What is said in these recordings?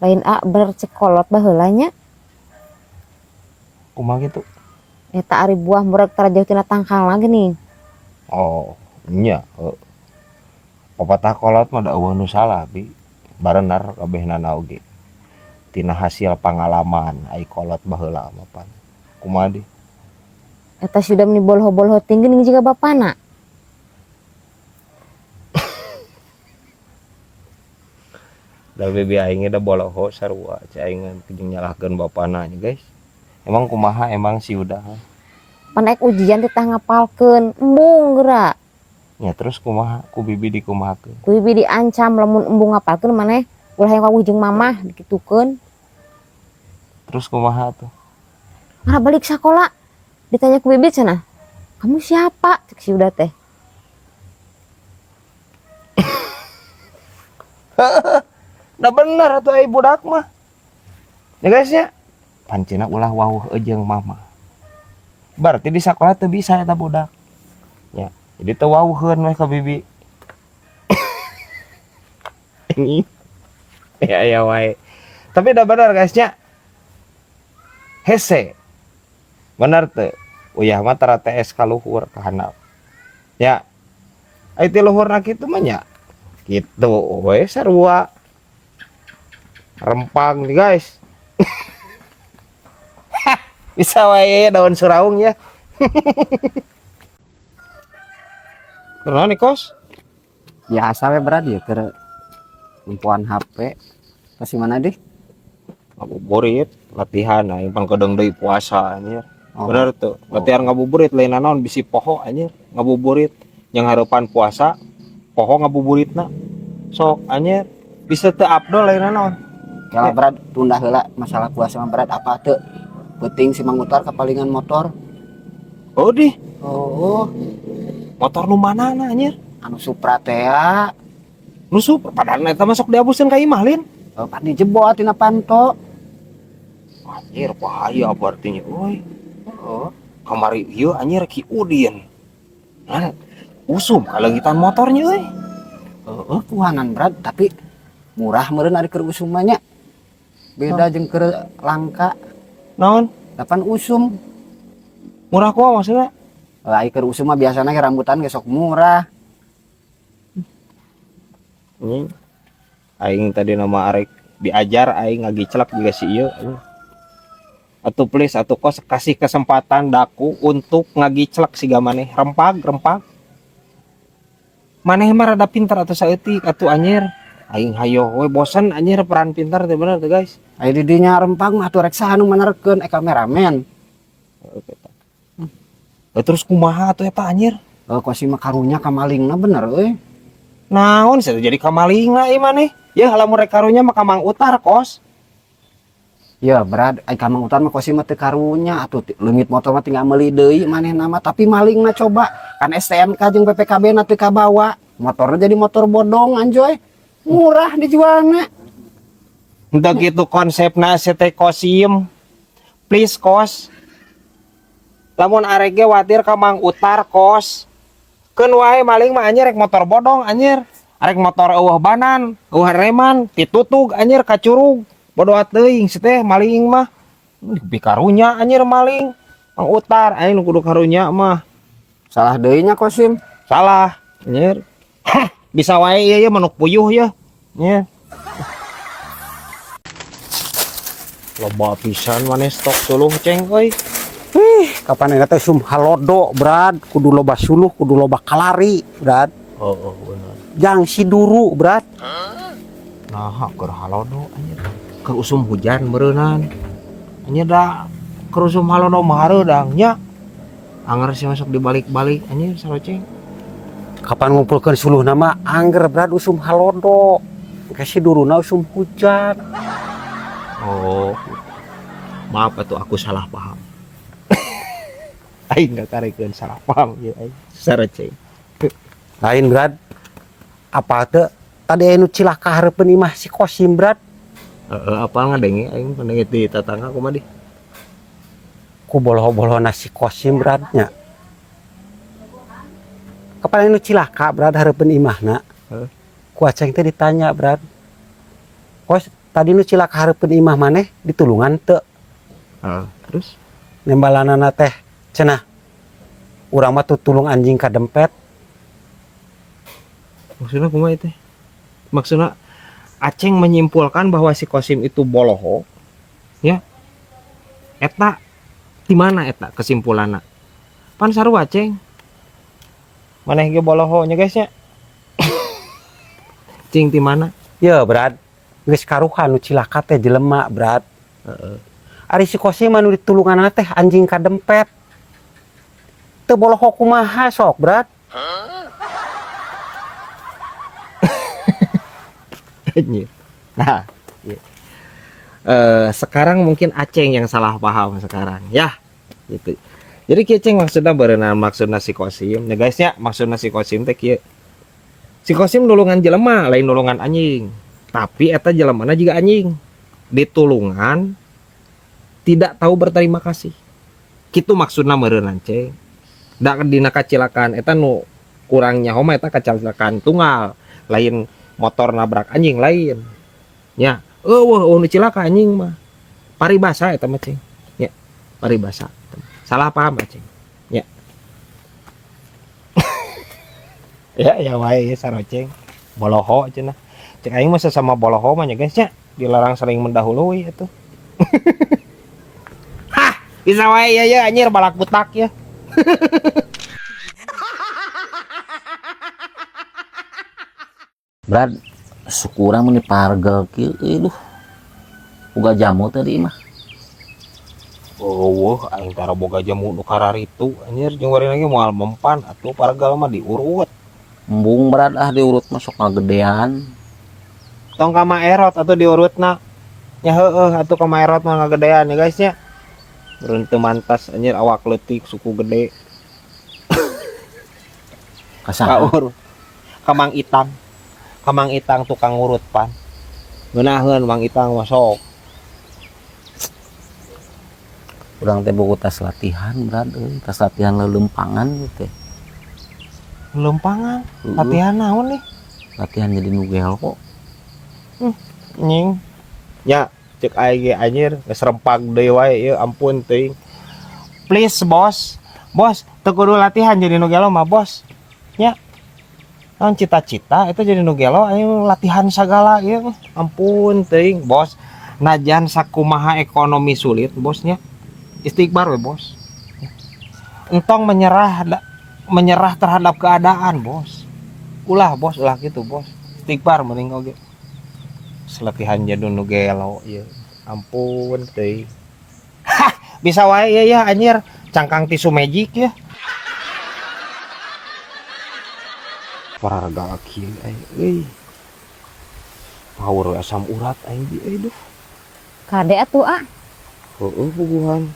Lain a bener cek kolot baheula nya. Kumaha kitu? Eta ari buah murag tara jauh tina tangkalna geuning. Oh, nya heuh. Papatah kolot mah da eueuh nu salah bi. Barenar kabehnana oge. Tina hasil pangalaman ai kolot baheula mah pan. Kumaha dih? Eta si Uda meni bolho-bolho teuing geuning jiga bapana. Da bibi aing ge da boloho sarua cai aing jeung nyalahkeun bapana nya guys. Emang kumaha emang si Uda heuh. Pan ek ujian titah ngapalkeun, embung geura. Nya terus kumaha ku bibi dikumahakeun? Ku bibi diancam lamun embung ngapalkeun maneh ulah hayang wawuh jeung mamah dikitukeun. Terus kumaha tuh? Marah balik sakola ditanya ku bibi cenah, "Kamu siapa?" cek si Uda teh. Nah bener atuh ai budak mah. Ya guys ya. Pancina ulah wawuh jeung mama. Berarti di sekolah teu bisa eta budak. Ya, jadi teu wawuheun we ka bibi. Ini. Ya ya wae. Tapi dah bener guys nya. Hese. Bener teu? Uyah mah tara TS ka luhur ka handap. Ya. Ai ti luhurna kitu mah nya. Kitu we sarua. Rempang nih guys. Bisa wae daun suraung ya. Kunaon nih kos? Biasa we berat ya keur nempoan HP. Pasti mana deh? Ngabuburit, latihan aing pan kedeung deui puasa anjir. Oh. Bener tuh. Latihan ngabuburit lain naon bisi poho anjir. Ngabuburit yang harapan puasa poho ngabuburitna. Sok anjir bisa teu abdol lain naon. Kalau berat tunda heula masalah puasa mah berat apa teu? Penting si Mang Utar kapalingan motor. Oh di. Oh. Motor nu mana na anjir? Anu Supra teh ya. Nu Supra padahal eta masuk diabuseun ka imah lin. Oh, pan dijebol tina panto. Anjir bahaya berarti nya euy. Oh. Kamari ieu anjir Ki Udin. Nah, usum kaleungitan motornya euy. Heeh, kuhanan berat tapi murah meureun ari keur usum mah nya. Beda jeung keur langka. Naon? Dapan usum. Murah kumaha maksudna? Lah ai keur usum mah biasana ge rambutan ge sok murah. Ini aing tadi nama arek diajar aing ngagicelak juga si ieu. Atuh please atuh kos kasih kesempatan daku untuk ngagicelak siga maneh rempag rempag. Maneh mah rada pintar atuh saeutik atuh anjir. Aing hayo we bosen anjir peran pintar teh bener teh guys. Aya di dinya rempag mah atuh rek saha nu manerkeun kameramen. Terus kumaha atuh eta anjir? Kos mah karunya ka malingna bener euy. Naon sih jadi ka malingna ieu maneh? Ya lamun rek karunya mah ka Mang Utar kos. Ya berat ai ka Mang Utar mah kos mah teu karunya atuh leungit motor mah tinggal meuli deui manehna mah tapi malingna coba kan STNK jeung PPKB na teu kabawa. Motorna jadi motor bodong anjoy. Murah dijualna. Henteu kitu konsepna teh Kosim. Please kos. Lamun arek ge watir ka Mang Utar kos. Keun wae maling mah anjir rek motor bodong anjir. Arek motor eueuh banan, eueuh reman, ditutug anjir ka curug. Bodoh teuing si teh maling mah. Di karunya anjir maling. Mang Utar aing nu kudu karunya mah. Salah deui nya Kosim. Salah anjir. Hah, bisa wae ieu ye manuk puyuh ye. Nya. Loba pisan maneh stok suluh ceng euy. Ih, kapan eta teh sum halodo brad, kudu loba suluh, kudu loba kalari, brad. Oh, oh bener. Jang siduru, brad. Nah, keur halodo anjir. Keur usum hujan meureunnan. Anjir da keur usum halodo mah hareudang nya. Anger sih masuk dibalik-balik anjir saroceng. Kapan ngumpulkeun suluhna mah angger brad usum halodo. Engke siduruna usum hujan. Oh. Maaf atuh aku salah paham. Aing nggak karikeun salah paham ieu aing. Saroceng. Lain brad. Apa teu tadi anu cilaka hareupeun imah si Kosim brad. Heeh, apal ngadenge aing ngadenge di tetangga kumaha dih. Ku boloho-bolohna si Kosim bradnya. Kapan anu cilaka brad hareupeun imahna? Heeh. Ku aceng teh ditanya brad. Kos Tadi nu cilaka hareupeun imah maneh ditulungan teu? Heeh, terus Nembalanana teh cenah urang mah tutulung anjing kadempet. Maksudnya kumaha itu? Maksudnya Aceng menyimpulkan bahwa si Kosim itu boloho, ya? Eta di mana eta kesimpulanna? Pan sarua Ceng. Maneh ge boloho nya guys nya. Cing di mana? Ya, Brad. Geus karuhan nu cilaka teh jelema, Brad. Heeh. Ari si Kosim mah nu ditulunganna teh anjing kadempet. Teu boloho kumaha sok, Brad? Anjir. Nah, iya. Sekarang mungkin Aceng yang salah paham sekarang ya, gitu. Jadi kieu Ceng maksudna berenang maksudna si Kosim, ya guys ya, maksudna si Kosim teh kieu. Si Kosim nulungan jelema, lain nulungan anjing. Tapi eta jelemana juga anjing. Ditulungan tidak tahu berterima kasih. Kitu maksudna meureunnan Ceng. Da dina kacilakaan eta nu kurangnya homa eta kacilakaan tunggal, lain motor nabrak anjing lain. Ya, eueuh nu cilaka anjing mah. Paribasa eta mah Ceng. Ya, paribasa. Salah paham Ceng. Ya. Ya, ya wae ya saroceng. Boloho cenah. Cek aing mah sesama boloho mah nya guys nya, dilarang saling mendahului atuh. Hah, bisa wae ya ya anjir balak butak ya. Brad, suku urang meni pargel kieu euy duh. Boga jamu teh di imah. Eueuh, aing tara boga jamu nu kararitu anjir jeung warina ge moal mempan atuh pargel mah diurut. Embung Brad ah diurut mah sok ngagedean. Tong ka Maerot atuh diurutna. Nya heueuh atuh ka Maerot mah ngagedean ya guys nya. Beureun teu mantas anjir awak leutik suku gede. Kasaha? Kaur. Ka Mang Itang. Ka Mang Itang tukang ngurut pan. Ngeunaheun Mang Itang mah sok. Urang teh boga tas latihan Brad euy, tas latihan lelempangan gitu teh. Lelempangan? Heeh. Latihan naon nih? Latihan jadi nu gel kok. Nying. Ya, cek aing ge anjir geus rempag deui wae ieu ampun teuing. Please bos. Bos, teu kudu latihan jadi nu gelo mah bos. Ya. Naon cita-cita itu jadi nu gelo aing latihan sagala ieu ampun teuing bos. Najan sakumaha ekonomi sulit bosnya. Istighbar we bos. Entong menyerah terhadap keadaan bos. Ulah bos, ulah gitu bos. Istighbar mending oge. Latihan jadi nu gelo ieu. Ampun teuing. Hah, bisa wae ya ya anjir, cangkang tisu magic ya. Pararga kieu aing euy. Power asam urat aing di euy duh. Kade atuh ah. Heeh puguhan.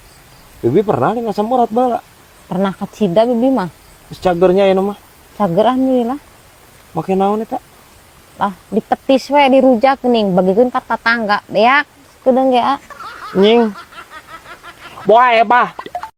Bibi pernah nih asam urat bala? Pernah kacida bibi mah. Terus cagernya ya mah? Cager alhamdulillah. Make naon eta? Lah dipetis we dirujak geuning bagikeun ka tatangga beak kedeung ge ah. Nying. Boa bah.